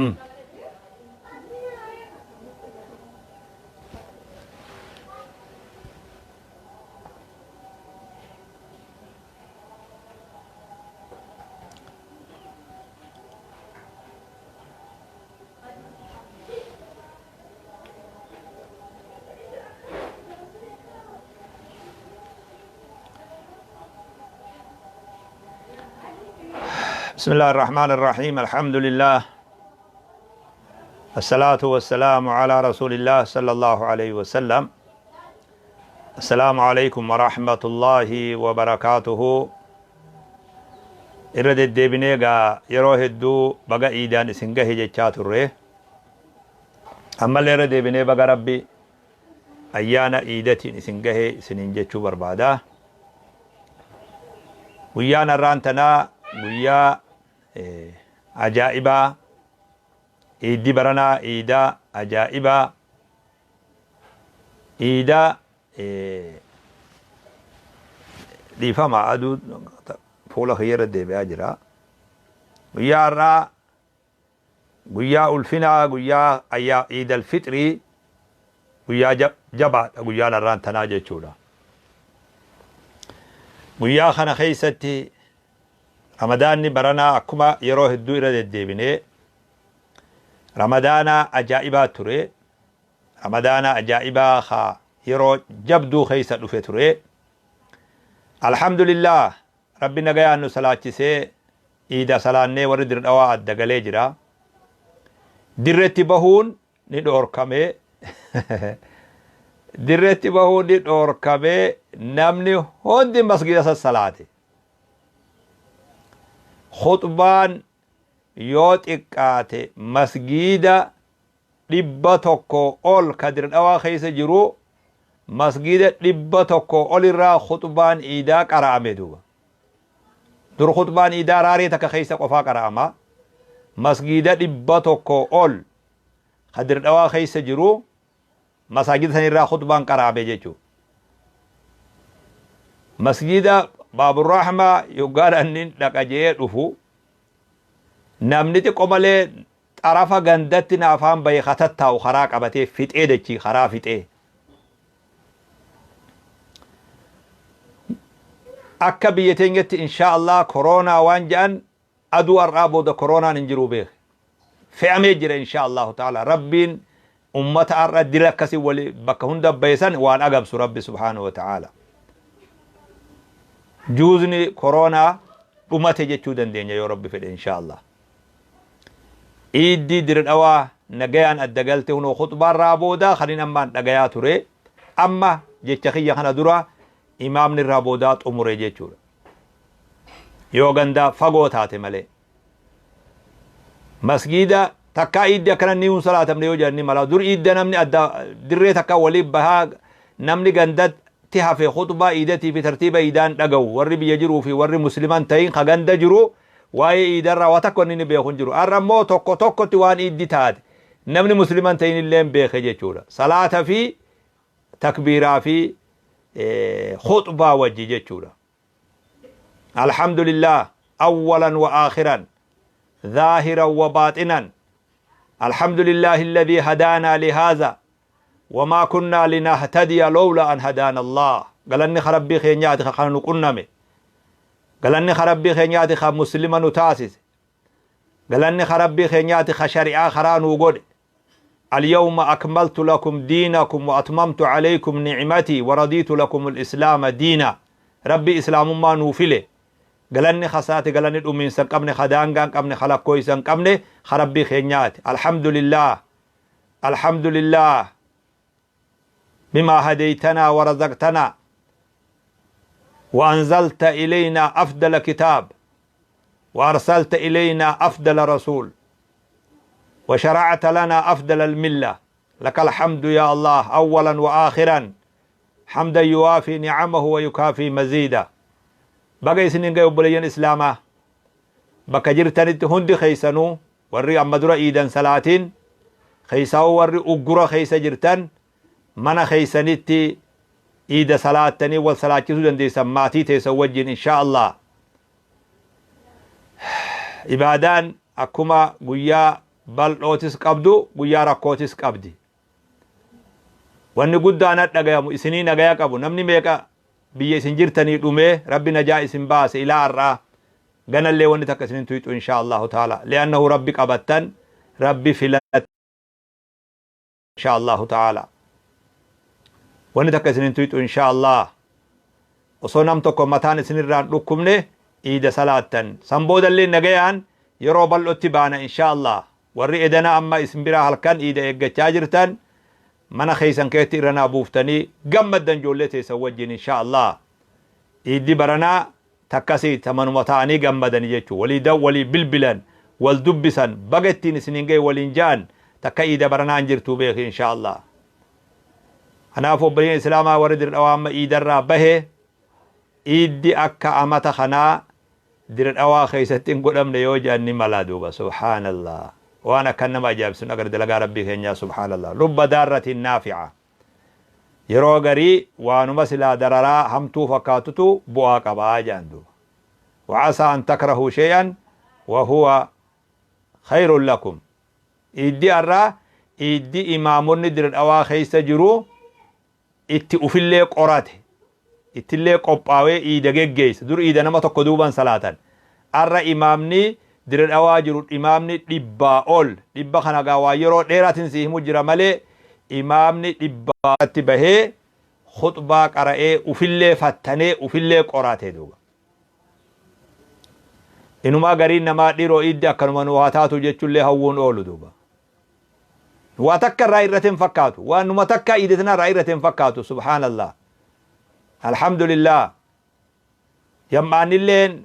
بسم الله الرحمن الرحيم، الحمد لله، الصلاة والسلام على رسول الله صلى الله عليه وسلم. السلام عليكم ورحمة الله وبركاته. Irra deddeebinee egaa yeroo hedduu baga iidaan isin gahe jechaa turre. Ammallee irra deebinee baga Rabbi ayyaana iidatiin isin gahe isiniin jechuu barbaada. Guyyaan har'aan tanaa guyyaa ajaa'ibaa, iiddi baranaa iida ajaa'ibaa, iida dhiifama aduu fuula kiyya irra deebi'aa jira. Guyyaa har'aa guyyaa ulfinaa, guyyaa ayyaa iidal fixrii, guyyaa jabaadha guyyaan har'aan tanaa jechuudha. Guyyaa kana keessatti Ramadaanni baranaa akkuma yeroo hedduu irra deddeebinee Ramadaana ajaa'ibaa ture. Ramadaana ajaa'ibaa ka yeroo jabduu keessa dhufe ture. Alhamdulillah, Rabbi nagayaan nu salaachisee iida salaannee warri Dirdhawaa adda galee jira. Dirretti bahuun ni dhoorkame. Dirretti bahuun ni dhoorkame, namni hundi masgida sassalaate. Khuxbaan yoo xiqqaate masgiida 100 ol ka Dirdhawaa keessa jiru, masgiida 100 ol irraa khuxbaan iidaa qara'ame duuba. Dur khuxbaan iidaa raaree takka keessa qofaa qara'ama. Masgiida 100 ol ka Dirdhawaa keessa jiru, masaajida san irraa khuxbaan qara'ame jechuudha. Masgiida Baaburrahmaa yoggaan anni dhaqa je'ee dhufu, namni xiqqo malee xarafa gandatti na afaan bahe ka tattaa'u karaa qabatee fixee dachii karaa fixee. Akka biyya teenyatti inshaa Allah koroonaa waan jedhan aduu har'aa booda koroonaan hin jiruu beeke. Fe'amee jira inshaa Allahu ta'ala. Rabbiin ummata har'a dila akkasii wali bakka hunda bahe san waan agabsu Rabbi subhaanahu wa ta'ala. Juuzni koroonaa dhumate jechuu dandeenya yoo Rabbi fedhe inshaa Allah. Iiddii Dirdhawaa nagayaan adda galte. Hunoo khuxbaarraa boodaa kanin ammaan dhagayaa ture. Amma jecha kiyya kana dura imaamni irraa boodaa xumure jechuudha. Yoo ganda fagoo taate malee. Masgiida takkaa iiddi akkana ni hin salaatamne yoo jedhan ni mala. Dur iidda namni adda dirree takkaa waliin bahaa, namni gandatti hafe khuxbaa iidatii fi tartiiba iidaan dhaga'u. Warri biyya jiruu fi warri musliman ta'in ka ganda jiru waa'ee iidarraa waa takka wanni inni beeku hin jiru. Har'a immoo tokko tokkotti waan iiddi taate namni musliman ta'in illee hin beeke jechuudha. Salaata fi takbiiraa fi khuxbaa wajji jechuudha. Alhamdulillah awwalan wa aakhiran, zaahiran wa baaxinan. Alhamdulillahi alladhii hadaanaa lihaadha wamaa kunnaa linahtadiya lowla an hadaana Allah. Galanni ka Rabbii keenyaati ka kana nu qunname. Galanni ka Rabbii keenyaati ka muslima nu taasise. Galanni ka Rabbii keenyaati ka shari'aa karaa nuu godhe. Alyawma akmaltu lakum diinakum wa atmamtu alaykum ni'matii wa radiitu lakum al-islaama diina. Rabbi islaamummaa nuu file. Galanni kasaati, galanni dhumiinsa hin qabne, ka daangaa hin qabne, ka lakkooysa hin qabne ka Rabbii keenyaati. Alhamdulillah. Alhamdulillah. Bimaa hadeytanaa wa razaqtanaa wa anzalta ilaynaa afdala kitaab wa arsalta ilaynaa afdala rasuul wa sharacta lanaa afdala almilla. Laka alhamdu ya Allah awwalan wa aakhiran hamdan yuwaafii ni'amahu wa yukaafii maziida. Baga isinin gahe obboleeyyan islaamaa bakka jirtanitti hundi keessanuu, warri amma dura iidan salaatiin keessaawuu, warri uggura keessa jirtan mana keessanitti iida salaattanii wal salaachisuu dandeessan maatii teessan wajjin inshaa Allah. Ibaadaan akkuma guyyaa bal'ootis qabdu, guyyaa rakkootis qabdi. Wanni guddaan dhagayamu isinii nagaya qabu. Namni meeqa biyya isin jirtanii dhumee, Rabbi najaa isin baase. Ilaa har'aa ganallee wanni takka isinin tuyxu, insha Allahu ta'ala, li'annahu Rabbi qabattan, Rabbi filat. Insha Allahu ta'ala wanni takka isinin tuyxu, insha Allah. Osoo nam tokko mataan isinirraan dhukkubne iida salaattan. San boodallee nagayaan yeroo bal'otti baana, insha Allah. Warri edana amma isin biraa halkan iida eeggachaa jirtan, mana keeysan keetti irra naa buuftanii gammaddan ijoollee teessan wajjin, insha Allah. Iiddi baranaa takkasii tamanuma ta'anii gammadani jechuu, walii walii bilbilan, wal dubbisan, baga ittiin isiniin gahe waliin ja'an takka iida baranaan jirtuu beeki, insha Allah. Kanaaf obboleeyyan islaamaa, warri Dirdhawaa amma iidarraa bahe, iiddi akka amata kanaa Dirdhawaa keessatti hin godhamne yoo jedhan ni mala duuba. Subhaanallah, waan akkan nama ajaa'ibsiisu agarre, dalagaa Rabbii keenyaa, subhaanallah. Rubba daarratiin naafi'a. Yeroo garii waanuma silaa dararaa hamtuu fakkaatutu bu'aa qabaa jedhan duuba. Wacasaa an takrahuu shay'an wa huwa khayrun lakum. Iiddi har'aa iiddi imaamonni Dirdhawaa keessa jiru itti ufillee qorate, ittillee qophaawee iida geggeessa. Dur iida nama tokko duuban salaatan. Arra imaamni Dirdhawaa jiru imaamni 100 ol. 100 kana gaa waan yeroo dheeraatiin si himu jira malee, imaamni dhibbaatti bahee khutbaa qara'ee, ufillee fattanee, ufillee qorate duuba. Inumaa gariin namaa dhiroo iiddi akkanuma nu haa taatu jechuullee hawwuun oolu duuba. Waa takka irraa irrate hin fakkaatu. Waan numa takka iidatanaa irraa irrate hin fakkaatu. Subhaanallah. Alhamdulillah. Jam'aanilleen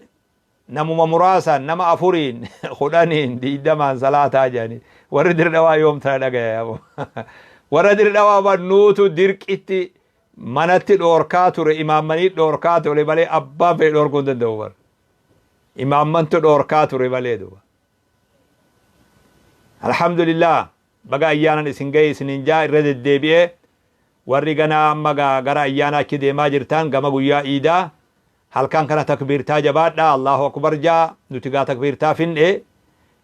namuma muraasaan, nama 4n, 10n, 20n salaataa jedhanii. Warri Dirdhawaa yoom tana dhagaya? Warra Dirdhawaa bannuutu dirqitti manatti dhoorkaa ture, imaammanii dhoorkaa ture malee abbaan fedhe dhoorkuu hin danda'u bara. Imaammantu dhoorkaa ture malee duuba. Alhamdulillah, baga ayyaanan isin gahe isinin jaa irra deddeebi'ee. Warri ganaa amma gara ayyaanaa achi deemaa jirtan, gama guyyaa iidaa halkan kana takbiirtaa jabaadha, Allahu akbar jaa. Nuti gaa takbiirtaa finne,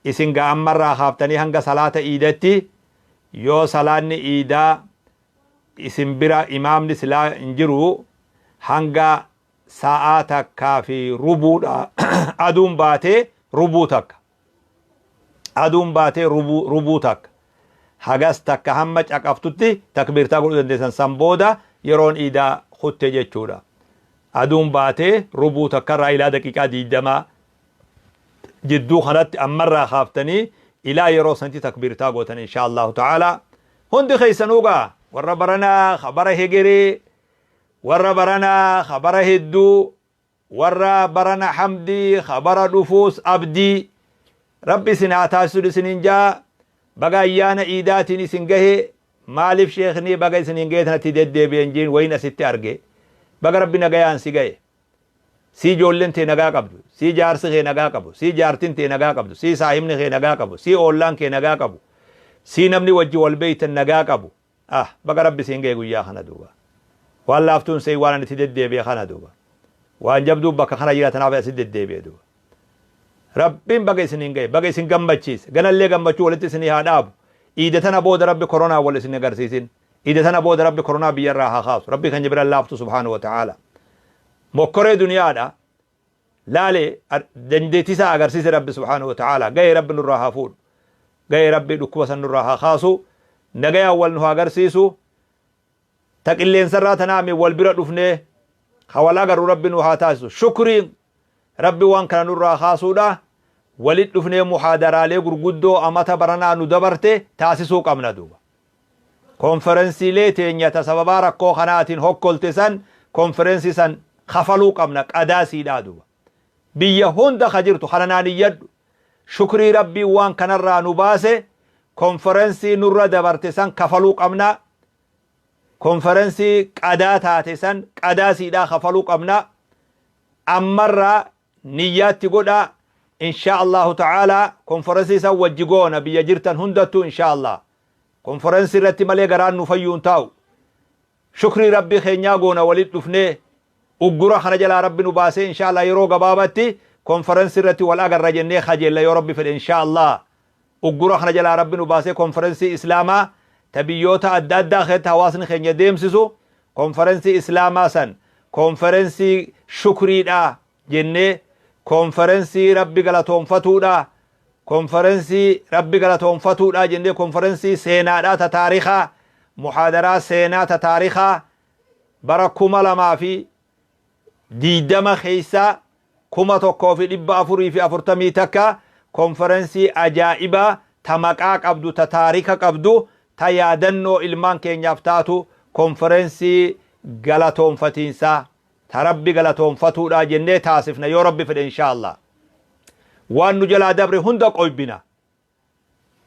isin gaa ammarraa kaaftanii hanga salaata iidatti, yoo salaanni iidaa isin bira imaamni silaa hin jiru, hanga sa'aa takkaa fi rubuudha, aduun baatee rubuu takka, aduun baatee rubuu takka, hagas takka hamma caqaftutti takbiirtaa godhuu dandeessan. San booda yeroon iidaa kutte jechuudha. Aduun baatee rubuu takkarraa ilaa daqiiqaa 20 jidduu kanatti ammarraa kaaftanii ilaa yeroo sanitti takbiirtaa gootan, insha Allahu ta'ala. Hundi keessanuu gaa warra baranaa, bara hegeree, warra baranaa bara hedduu, warra barana hamdii, bara dhufuus abdii, Rabbi isin haa taasisu isinin jaa. Baga ayyaana iidaatiin isin gahe. Maaliif sheeknii baga isinin gahe tanatti deddeebi'en jiin wayin asitti arge? Baga Rabbi nagayaan si gahe. Sii ijoolleen tee nagaa qabdu, sii jaarsi kee nagaa qabu, sii jaartin tee nagaa qabdu, sii saahibni kee nagaa qabu, sii oollaan kee nagaa qabu, sii namni wajji wal beeytan nagaa qabu, ah, baga Rabbi siin gahe guyyaa kana duuba. Waan laaftuun seey waan ani itti deddeebi'e kana duuba. Waan jabduu bakka kana jira, tanaaf asitti deddeebi'e duuba. Rabbiin baga isiniin gahe, baga isin gammachiise. Ganallee gammachuu walitti isinii haa dhaabu. Iida tana booda Rabbi koronaa wal isin agarsiisin. Iida tana booda Rabbi koronaa biyyarraa haa kaasu. Rabbi kan bira laaftu, subhaanahu wa ta'ala. Mokkoree duniyaadha laale, dandeettii isaa agarsiise Rabbi subhaanahu wa ta'ala. Gahee Rabbi nurraa haa fuudhu. Gahee Rabbi dhukkuba san nurraa haa kaasu. Nagayaan wal nu haa agarsiisu. Ta qilleensarraa tanaami wal bira dhufnee ha wal agarru Rabbi nu haa taasisu. Shukriin Rabbi waan kana nurraa kaasuudha. Walit dhufnee muhaadaraalee gurguddoo amata baranaa nu dabarte taasisuu qabna duuba. Konferensiilee teenya ta sababaa rakkoo kanaatiin hokkolte san, konferensii san kafaluu qabna, qadaasiidhaa duuba. Biyya hunda ka jirtu kana naan iyyadhu. Shukrii Rabbiin waan kanarraa nu baase, konferensii nurra dabarte san kafaluu qabna. Konferensii qadaa taate san qadaasiidhaa kafaluu qabna. Ammarraa niyyaatti godhaa, insha Allahu ta'ala. Konferensii san wajji goona biyya jirtan hundattuu, insha Allah. Konferensii irratti malee garaan nu fayyuu hin taa'u. Shukrii Rabbii keenyaa goona walit dhufnee. Uggura kana jalaa Rabbi nu baasee, insha Allah, yeroo gabaabatti konferensii irratti wal agarra jennee kajeella yoo Rabbi fedhe, insha Allah. Uggura kana jalaa Rabbi nu baasee konferensii Islaamaa ta biyyoota adda addaa keessatti hawaasni keenya deemsisu konferensii Islaamaa san konferensii shukriidhaa jennee, konferensii Rabbi galatoonfatuudhaa, konferensii Rabbi galatoonfatuudhaa jennee, konferensii seenaadhaa ta taarikaa, muhaadaraa seenaa ta taarikaa bara 2020 keessa 1441 konferensii ajaa'ibaa ta maqaa qabdu, ta taarika qabdu, ta yaadannoo ilmaan keenyaaf taatu, konferensii galatoonfatiinsaa ta Rabbi galatoonfatuudha jennee taasifna yoo Rabbi fedhe inshaa Allah. Waan nu jalaa dabre hunda qoybina.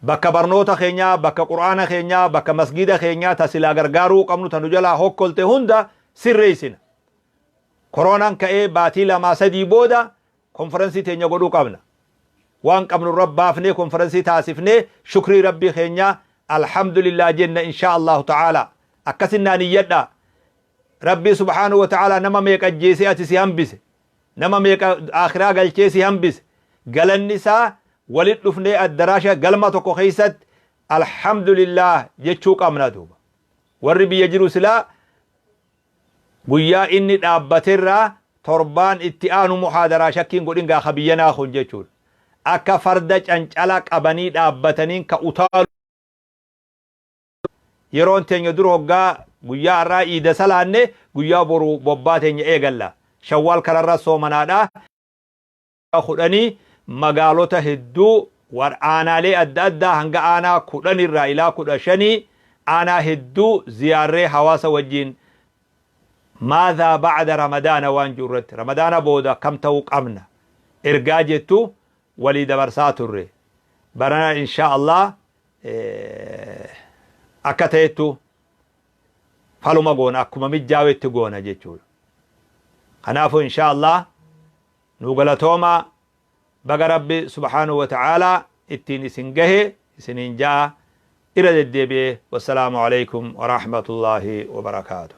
Bakka barnoota keenyaa, bakka Qur'aana keenyaa, bakka masgiida keenyaa ta silaa gargaaruu qabnu ta nu jalaa hokkolte hunda sirreessina. Koroonaan ka'ee baatii lamaa sadii booda konferansii teenya godhuu qabna. Waan qabnu irra baafnee konferansii taasifnee shukrii Rabbii keenyaa alhamdulillah jenna inshaa Allahu ta'ala. Akkasin naa niyyadhaa. Rabbii subhaanahu wa ta'ala nama meeqa ajjeesee ati si hambise. Nama meeqa aakhiraa galchee si hambise. Galanni isaa walit dhufnee addaraasha galma tokko keessatti alhamdulillah jechuu qabna duuba. Warri biyya jiru silaa guyyaa inni dhaabbaterraa torbaan itti aanu muhaadaraa shakkiin godhin gaa ka biyyanaa kun jechuudha. Akka farda cancala qabanii dhaabbataniin ka utaalu. Yeroon teenya dur hoggaa guyyaa har'aa iida salaanne guyyaa boru bobbaa teenya eegalla. Shawwaal kararra soomanaadha. Kudhanii magaalota hedduu war aanaalee adda addaa hanga aanaa 10 irraa ilaa 15 aanaa hedduu ziyaarree hawaasa wajjiin maadhaa ba'da ramadaana waan jiru irratti, ramadaana booda akkam ta'uu qabna ergaa jettu walii dabarsaa turre. Barana inshaa Allah akka ta'ettu faluma goona, akkuma mijjaawetti goona jechuudha. Kanaafuu inshaa Allah nuu galatoomaa, baga Rabbi subhaanahu wa ta'aalaa ittiin isin gahe isiniin ja'a irra deddeebi'ee. Wassalaamu alaikum wa rahmatullaahi wa barakaatuh.